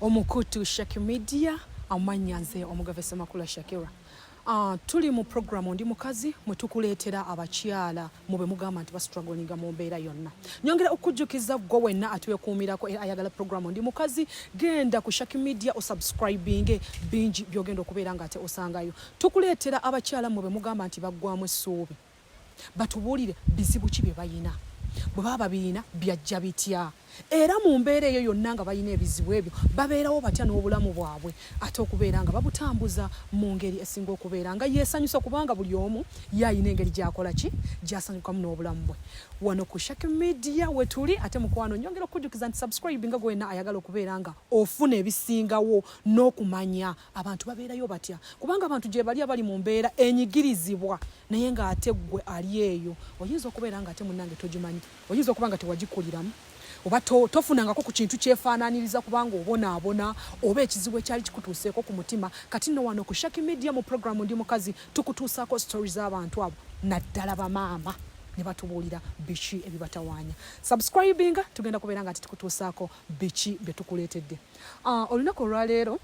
Omukutu Shaki Media, amannya nze Omugave Ssemakula Shakira. Tuli mu programu Ndi Mukazi, mwe tukuleetera abakyala mu be mugamba nti bastrugglinga mu mbeera yonna. Nyongera okukujjukiza gwe wenna atwekuumirako era ayagala programu Ndi Mukazi, genda ku Shaki Media osubscribinge, bingi by'ogenda okubeera ng'ate osangayo. Tukuleetera abakyala mmwe be mugamba nti baggwamu essuubi, batubuulire bizibu ki bye balina, bwe baba babirina byajja bitya, era mu mbeera eyo yonna nga balina ebizibu ebyo babeerawo batya n'obulamu bwabwe ate okubeera nga babutambuza mu ngeri esinga okubeera nga yeesanyusa, kubanga buli omu ye alina engeri gy'akola ki gy'asanyukamu n'obulamu bwe. Wano ku Shaki Media we tuli. Ate mukwano, nyongera okukujjukiza nti subscribe nga gwena ayagala okubeera nga ofuna ebisingawo n'okumanya abantu babeerayo batya, kubanga abantu gye bali abali mu mbeera enyigirizibwa, naye ng'ate ggwe ali eyo oyinza okubeera ng'ate munnange togimanyi, oyinza okuba nga tewagikuliramu oba tofunangako ku kintu kyefaanaaniriza kubanga obonaabona oba ekizibu ekyali kikutuuseeko ku mutima. Kati nno wano ku Shaki Media mu programu Ndi Mukazi tukutuusaako story z'abantu abo, naddala bamaama, ne batubuulira biki ebibatawaanya. Subscribinga, tugenda kubeera nga tukutuusaako biki bye tukuleetedde. Olunaku olwaleero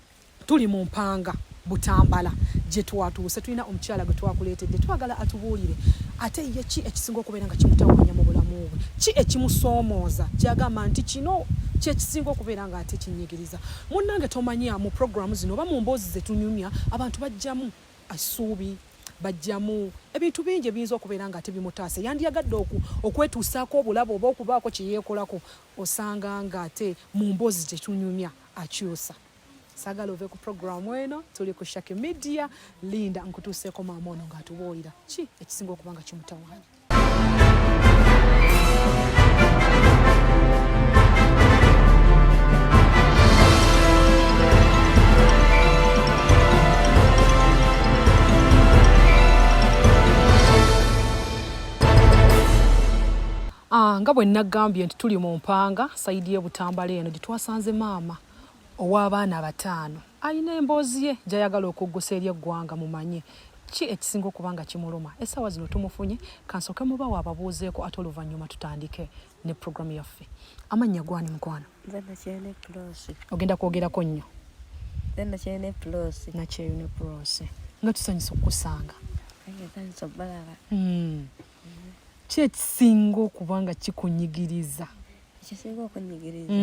tuli mu Mpanga Butambala gye twatuuse, tulina omukyala gwe twakuleetedde, twagala atubuulire ate ye ki ekisinga okubeera nga kimutawaanya mu bulamu bwe, ki ekimusoomooza kyagamba nti kino kyekisinga okubeera nga ate kinyigiriza. Munnange, tomanya mu programu zino oba mu mboozi ze tunyumya abantu bajjamu essuubi, bajjamu ebintu bingi ebiyinza okubeera nga ate bimutaasa. Yandiyagadde okwetuusaako obulabe oba okubaako kye yeekolako, osanga nga ate mu mboozi gye tunyumya akyusa. Saagala ove ku programu eno, tuli ku Shaki Media. Linda nkutuuseeko maama ono ng'atubuulira ki ekisinga okuba nga kimutawaanya. Nga bwe nagambye nti tuli mu Mpanga, sayidi y'e Butambala eno gye twasanze maama ow'abaana 5, alina emboozi ye gy'ayagala okuggusa eri eggwanga, mumanye ki ekisinga okuba nga kimuluma. Essaawa zino tumufunye, kansooke mubawe ababuuzeeko ate oluvannyuma tutandike ne puroguramu yaffe. Amannya gwani, mukwano? Nze Nakyeyune Prossy. Ogenda kwogerako nnyo. Nze Nakyeyune Prossy. Nakyeyune Prossy, nga tusanyusa okukusanga. Nange nsanyusa okubalaba. Ki ekisinga okuba nga kikunyigiriza? Ekisinga okunyigiriza,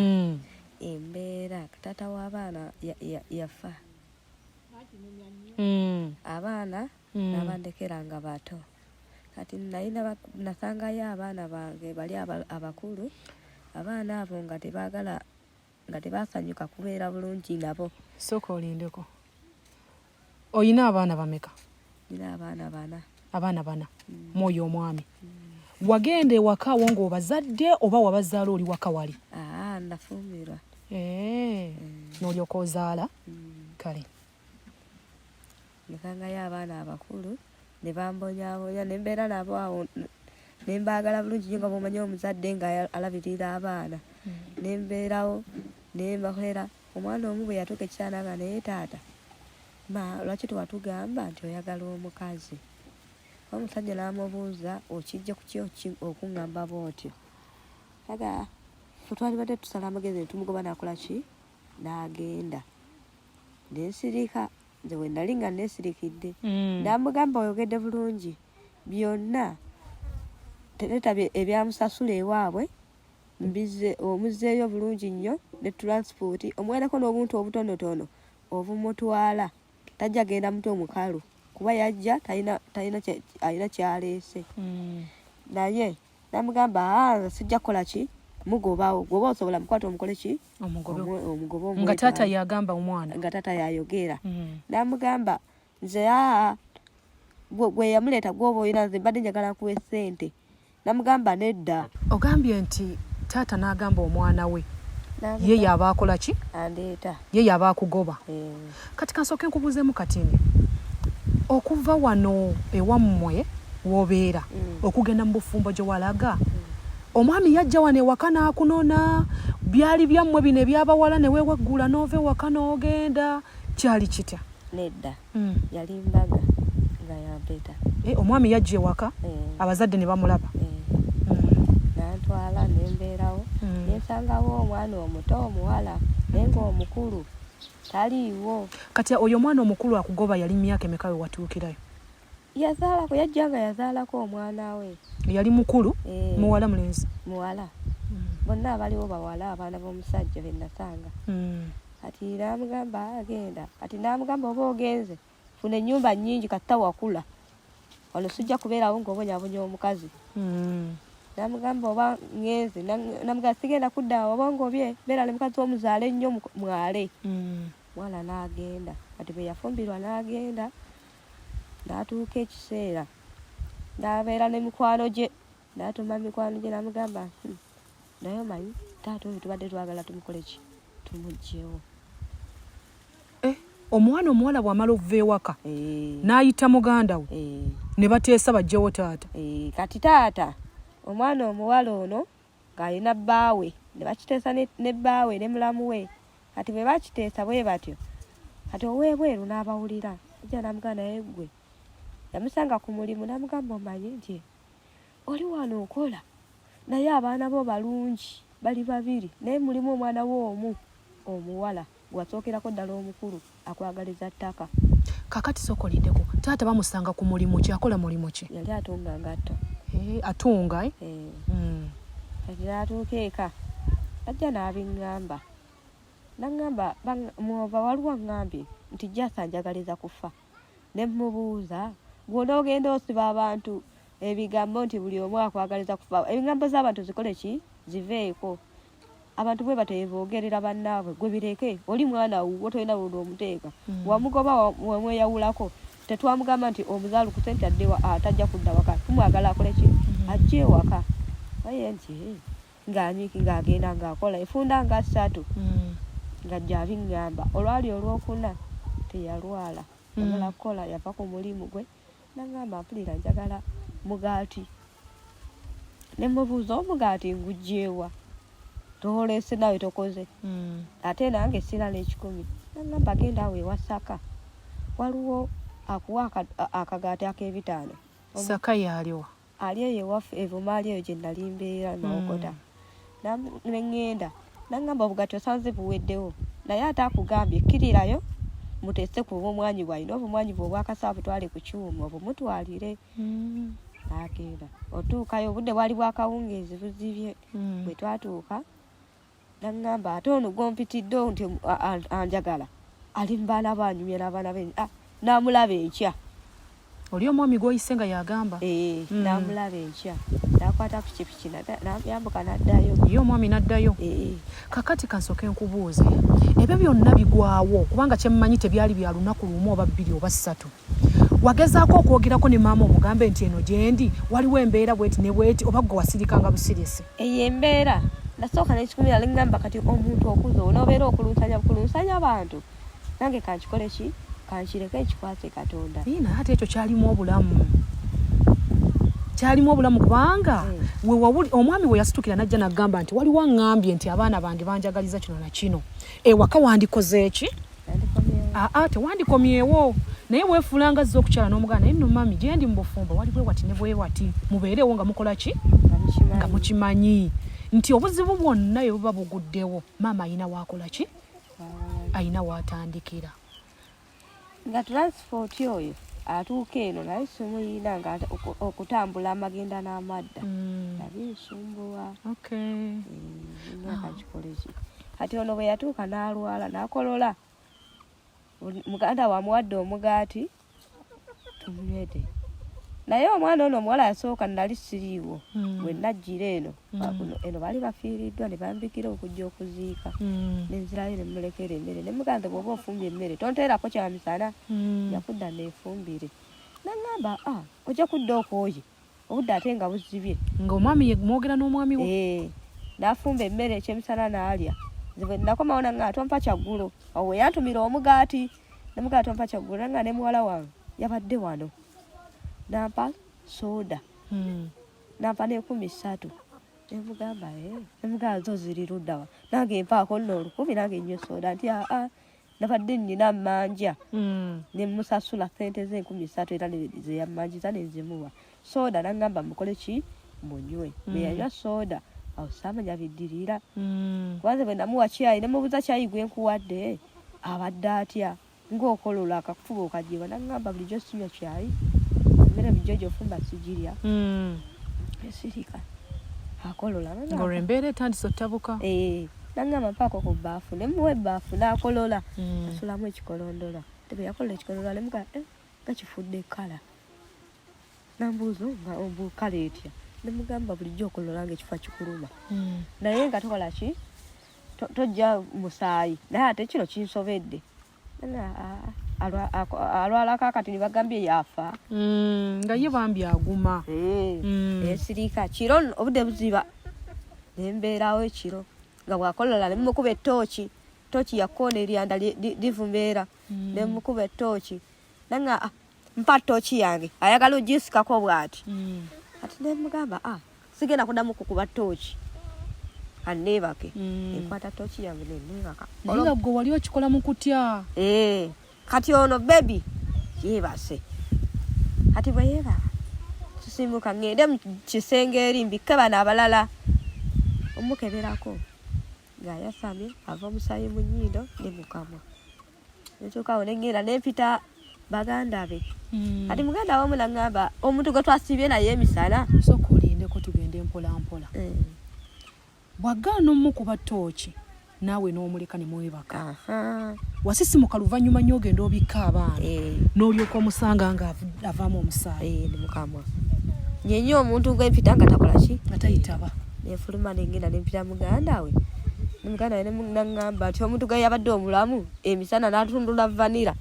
embeera taata w'abaana yafa, abaana nabandekera nga bato. Kati nalina nasangayo abaana bange bali abakulu, abaana abo nga tebaagala, nga tebasanyuka kubeera bulungi nabo. Sooka olindeko, oyina abaana bameka? Nina abaana 4. Abaana 4? Mwoyo omwami. Wagenda ewaka awo ng'obazadde oba wabazaala oli waka wali? Aa, nafumbirwa. N'olyoka ozaala? Kale. Nasangayo abaana abakulu ne bambonyaabonya, ne mbeera nabo awo, ne mbaagala bulungi nnyo nga bw'omanyi omuzadde nga alabirira abaana. Ne mbeerawo ne mbakolera. Omwana omu bwe yatuuka ekiseera n'agamba, naye taata, ma lwaki tewatugamba nti oyagala omukazi? Omusajja n'amubuuza, okijja ku ki okuŋŋamba bw'otyo? Aga ffe twalibadde tusala amagezi ne tumugoba n'akola ki? N'agenda. Ne nsirika, nze bwe nali nga neesirikidde. N'amugamba oyogedde bulungi, byonna tereeta ebyamusasula ewaabwe mbizze, omuzzeeyo bulungi nnyo ne transport, omuweereko n'obuntu obutonotono obumutwala, tajja genda mutwe mukalu kuba yajja talina alina kyaleese. Naye namugamba, aa sijja kukola ki mugobawo, gwoba osobola mukwata omukole ki omugobe. Nga taata yagamba omwana, nga taata yayogera. Namugamba nze aa gwe yamuleeta gwoba olina, nze mbadde njagala nkuwe ssente. Namugamba nedda. Ogambye nti taata n'agamba omwana we ye yaba akola ki? Andeeta. Ye yaba akugoba. Kati kansooke nkubuuzeemu katini, okuva wano ewammwe w'obeera okugenda mu bufumbo gye walaga, omwami yajja wano ewaka n'akunona? Byali byammwe bino ebyabawala ne weewaggula n'ova ewaka n'ogenda, kyali kitya? Nedda, yali mbaga nga yampeta. Omwami yajja ewaka, abazadde ne bamulaba? Nantwala nembeerawo. Nensangawo omwana omuto omuwala naye ng'omukulu taliiwo. Kati oyo omwana omukulu akugoba yali myaka emeka we watuukirayo? Yazaalako, yajja nga yazaalako omwana we. Yali mukulu? Eh. Muwala mulenzi? Muwala. Bonna abaliwo bawala, abaana b'omusajja be nasanga. Kati n'amugamba agenda, kati n'amugamba oba ogenze funa ennyumba nnyingi katta wakula wano sijja kubeerawo ng'obonyabonya omukazi. Namugamba oba ngenze, namugamba sigenda kudda awo, oba ngobye beera ne mukazi omuzaale nnyo mwale. Mwana n'agenda. Kati bwe yafumbirwa n'agenda, n'atuuka ekiseera n'abeera ne mikwano gye, n'atuma mikwano gye n'amugamba, naye omanyi taata oyo tubadde twagala tumukole ki, tumuggyewo. Omwana omuwala bw'amala okuva ewaka n'ayita muganda we ne bateesa baggyewo taata. Kati taata omwana omuwala ono ng'alina bbaawe ne bakiteesa ne bbaawe ne mulamu we. Kati bwe bakiteesa bwe batyo, kati ow'ebweru n'abawulira ajja n'amugamba naye ggwe yamusanga ku mulimu n'amugamba omanyi nti oli wano okola naye abaana bo balungi bali babiri naye mulimu omwana wo omu omuwala gwasookerako ddala omukulu akwagaliza ttaka. Kakati sooka olindeko, taata bamusanga ku mulimu ki, akola mulimu ki? Yali atunga ngatto. Atunga, eh? Kati n'atuuka eka ajja n'abiŋŋamba, n'aŋŋamba mwova waliwo aŋŋambye nti Jasa njagaliza kufa. Ne mmubuuza gw'onoogenda osiba abantu ebigambo nti buli omu akwagaliza kufa, ebigambo z'abantu zikole ki, ziveeko. Abantu bwe batyo boogerera bannaabwe, gwe bireke, oli mwana wuwo tolina lw'onoomuteeka. Wamugoba wamweyawulako, tetwamugamba nti omuzaalukuse nti adde atajja kudda waka, tumwagala akole ki, ajje ewaka. Naye nti ng'anyiiki ng'agenda ng'akola efunda nga ssatu ng'ajja abiŋŋamba. Olwali olwokuna teyalwala, yamala kukola yava ku mulimu gwe n'aŋŋamba mpulira njagala mugaati. Ne mmubuuza omugaati nguggye wa? Toleese naawe tokoze. Ate nange sirina n'ekikumi. N'aŋŋamba genda awo ewa Saka waliwo akuwa akagaati ak'ebitaano. Saka y'aliwa? Ali eyo ewaffe e Bumaali eyo gye nali mbeera Mawokota. Ne ŋŋenda n'aŋŋamba obugaati osanze buweddewo naye ate akugambye kkirirayo muteese ku bumwanyi bwe alina obumwanyi bwe obwakase abutwale ku kyuma obumutwalire. N'agenda otuukayo obudde bwali bwa kawungeezi buzibye. Bwe twatuuka n'aŋŋamba ate ono gw'ompitidde nti anjagala ali mu baana be anyumya n'abaana be, n'amulaba enkya. Oli omwami gw'oyise nga y'agamba? N'amulaba enkya n'akwata pikipiki n'ayambuka n'addayo. Ye omwami n'addayo? Kakati kansooke nkubuuze, ebyo byonna bigwawo kubanga kye mmanyi tebyali bya lunaku lumu oba bbiri oba ssatu. Wagezaako okwogerako ne maama omugambe nti eno gyendi waliwo embeera bweti ne bweti oba ggwe wasirikanga busirisi? Eyo embeera nasooka nekikumira ne ŋŋamba kati omuntu okuze onoobeera okulunsanya bukulunsanya bantu nange kankikole ki, kankireke nkikwase Katonda. Naye ate ekyo kyalimu obulamu, kyalimu obulamu kubanga omwami we yasitukira n'ajja n'agamba nti waliwo aŋŋambye nti abaana bange banjagaliza kino na kino, ewaka wandikoze ki? Aa tewandikomyewo naye weefuula nga azze okukyala n'omuganda naye nno mami gyendi mu bufumbo wali bwe wati ne bwe wati, mubeerewo nga mukola ki, nga mukimanyi nti obuzibu bwonna bwe buba buguddewo maama alina waakola ki, alina waatandikira. Nga transport oyo atuuka eno naye simuyina nga okutambula amagenda n'amadda nabinsumbuwa. Kakikole ki kati ono bwe yatuuka n'alwala n'akolola, muganda wamuwadde omugaati tumunywedde naye omwana ono omuwala yasooka nali siriiwo bwe najjira eno eno baali bafiiriddwa ne bambikira okujja okuziika nenzirayo ne mmulekera emmere ne mugamba bw'oba ofumbye emmere tonteerako kyamisana yakudda neefumbire n'aŋŋamba ojja kudda okwoye obudde ate nga buzibye nga omwami ye mwogera n'omwami wo n'afumba emmere ekyemisana n'alya. Nze bwe nakomawo n'aŋŋamba tompa kyaggulo, awo we yantumira omugaati ne mugamba tompa kyaggulo n'aŋŋamba ne muwala wange yabadde wano n'ampa sooda n'ampa n'enkumi ssatu ne mugamba ne mugamba zo ziri ludda wa nange mpaako nno olukumi nange nnywe sooda nti aa nabadde nnina mmanja ne mmusasula ssente ze 3,000 era ze yammanjiza ne nzimuwa sooda n'aŋŋamba mukole ki munywe. Bwe yanywa sooda Awo saamanya biddirira. Kubanze bwe namuwa kyayi ne mubuuza, kyayi gwe nkuwadde abadde atya ng'okolola akafuba okagyebwa? Naŋŋamba, bulijjo sinywa kyayi, emmere bulijjo gy'ofumba sigirya. Esirika akolola. Ng'olwo embeera etandise ottabuka. Eh, naŋŋamba mpaako ku bbaafu, ne muwa ebbaafu n'akolola. Asulamu ekikolondola. Ate bwe yakolola ekikolondola ne mugamba, eh, nga kifudde kkala. Nambuuza nga ombu kkala etya? Ne mugamba, bulijjo okolola nga ekifa kikuluma, naye nga tokola ki, tojja musaayi, naye ate kino kinsobedde. Alwalako akati ne bagambye yafa. Nga ye bambi aguma. Eh, Esirika kiro obudde buziba, nembeerawo ekiro nga bwakolola nemukuba ettooki, tooki yakoona eryanda livumeera. Nemukuba ettooki nanga, ah, mpa ttooki yange, ayagala ogisikako bw'ati. Ati nemugamba, ah, sigenda kuddamu kukuba ttooki, aneebake. Enkwata ttooki yange neneebaka. Naye nga gwe wali okikola mu kutya. Eh, kati ono baby yeebase. Kati bwe yeebaka tusimuka ŋŋende mu kisenge eri mbikke bano abalala omukeberako ng'ayasamye, ava omusaayi mu nnyindo ne mu kamwa. Netuukawo neŋŋenda nempita baganda be. Kati muganda wamu naŋŋamba omuntu gwe twasiibye naye emisana. Sooka olindeko, tugende mpola mpola. Bw'agaana omukuba ttooki, naawe n'omuleka ne mwebaka. Wasisimuka luvannyuma nnyo ogenda obikka abaana, n'olyoka omusanga nga avaamu omusaayi. Eh, ne mukamwa. Nyenye omuntu gwempita nga takola ki, nga tayitaba. Nenfuluma nengenda nempita muganda we. Ne muganda we naŋŋamba nti omuntu gwe yabadde omulamu emisana n'atundula vanilla,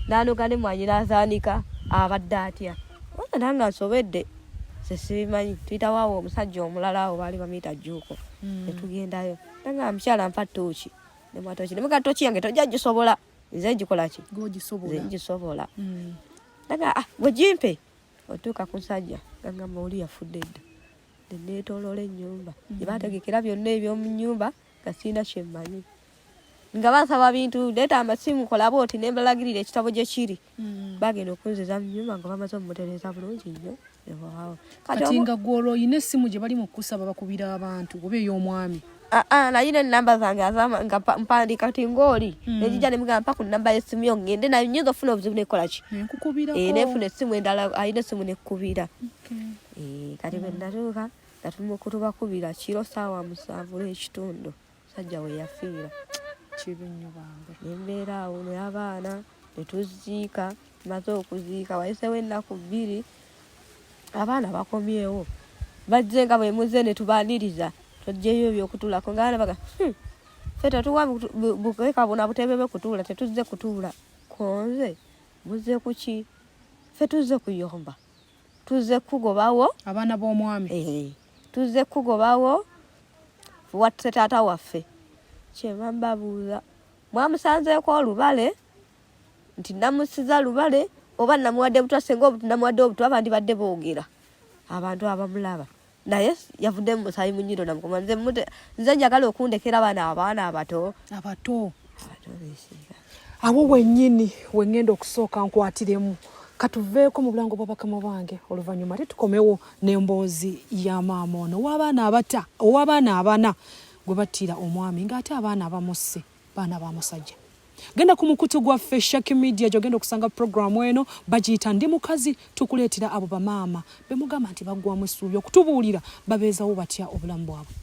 n'anoga ne mwanyi n'azaanika, abadde atya? Ona nanga nsobedde, se sibimanyi. Tuyitawo awo omusajja omulala awo baali bamuyita Jjuuko. Ne tugendayo, nanga mukyala mpa ttooki, nemuwa ttooki, nemuga ttooki yange tojja gisobola, nze ngikola ki, G'ogisobola. Nze ngisobola. Naga, ah, gwe gimpe. Otuuka ku nsajja gangamba oli yafudde dda. Neneetooloola ennyumba gye baategekera byonna eby'omu nnyumba nga sirina kyemmanyi, nga bansaba bintu, leeta amasimu, kola bwoti, ne mbalagirira ekitabo gye kiri. Bagenda okunziza mu nnyumba nga bamaze omumutereeza bulungi nnyo. Ewaawo kati nga gwe olwo olina essimu gye bali mu kukusaba bakubira abantu oba ey'omwami? Ah, ah, nalina enamba zange nga mpandiika. Kati ng'oli nenjija nemugamba, mpa ku namba y'essimu yo ngende nayo, nyinza okufuna obuzibu nekola ki. Nenkukubirako. Eh, nenfuna essimu endala, alina essimu nekkubira. Eh, kati bwe natuuka nga tubakubira kiro 7:30, musajja we yafiira. Kibi nnyo bange. Nembeera awo n'abaana ne tuziika. Maze okuziika wayiseewo ennaku 2, abaana bakomyewo, bazze nga bwe muzze ne tubaaniriza, togyeyo ebyokutulako nga abaana baga, ffe tetuwa bukeeka buna butebe bwe kutuula, tetuzze kutuula konze, muzze kuki? Ffe tuzze kuyomba, tuzze kugobawo." Abaana b'omwami? Eh, tuzze kugobawo watte taata waffe. Kyeva mbabuuza, mwamusanzeeko olubale nti namusiza lubale oba namuwadde butwa? Senga namuwadde obutwa, bandibadde boogera abantu abamulaba, naye yavudde mu musaayi mu nnyindo namukoma. Nze nze njagala okundekera bano abaana abato. Abato. Abato besiiga. Awo wennyini wengenda okusooka nkwatiremu, katuveeko mu bulango bwa bakama bange, oluvannyuma ate tukomewo n'emboozi ya maama ono ow'abaana abata, ow'abaana abana gwe battira omwami, ng'ate abaana abamusse baana ba musajja. Genda ku mukutu gwaffe Shaki Media gyogenda okusanga puroguramu eno, bagiyita Ndi Mukazi. Tukuleetera abo bamaama bemugamba nti baggwamu essuubi okutubuulira babeezawo batya obulamu bwabwe.